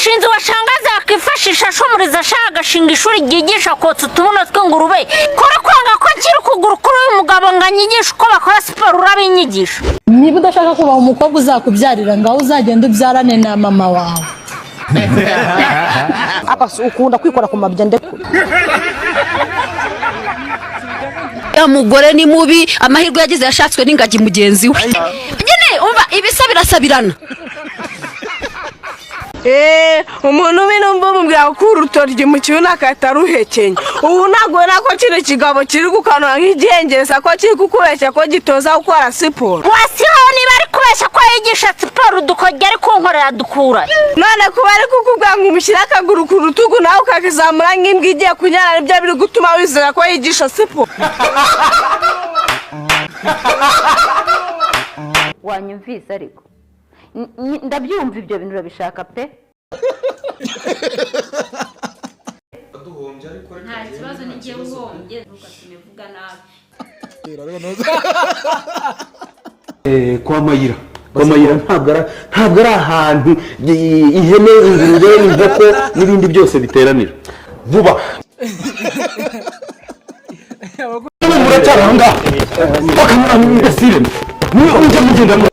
Umushinzi wa shangazi yakwifashisha ashumuriza ashaka agashinga ishuri ryigisha kotsa utubuno tw'ingurube. Kora kwanga ko nkiri ukuguru kuri uyu mugabo ngo anyigishe uko bakora siporo, urabinyigisha? Niba udashaka kubaha umukobwa uzakubyarira, ngaho uzagenda ubyarane na mama wawe. Ukunda kwikora ku mabya ndekure. Ya mugore ni mubi, amahirwe yagize yashatswe n'ingagi mugenzi we. Nyine umva, ibisa birasabirana. Umuntu ubi numva umubwira gukura urutoryi mu kibuno agahita aruhekenya. Ubu ntabwo ubona ko kino kigabo kiri gukanura nk'igihengereza, ko kiri kukubeshya ko gitoza gukora siporo? Wasiho niba ari kubeshya ko yigisha siporo, udukojya ari kunkorera dukura. None kuba ari kukubwira ngo umushyire akaguru ku rutugu, nawe ukakizamura nk'imbwa igiye kunyara, nibyo biri gutuma wizera ko yigisha siporo? Wanyumvise? Ariko ndabyumva, ibyo bintu urabishaka pe. Nta kibazo, ni njyewe uhombye, ntukatume vuga nabi. Kwa Mayira, kwa Mayira ntabwo ari ahantu ihene, ingurube, inkoko n'ibindi byose biteranira vuba. Muracyari aho ngaho bakamurasire, mujya mugenda.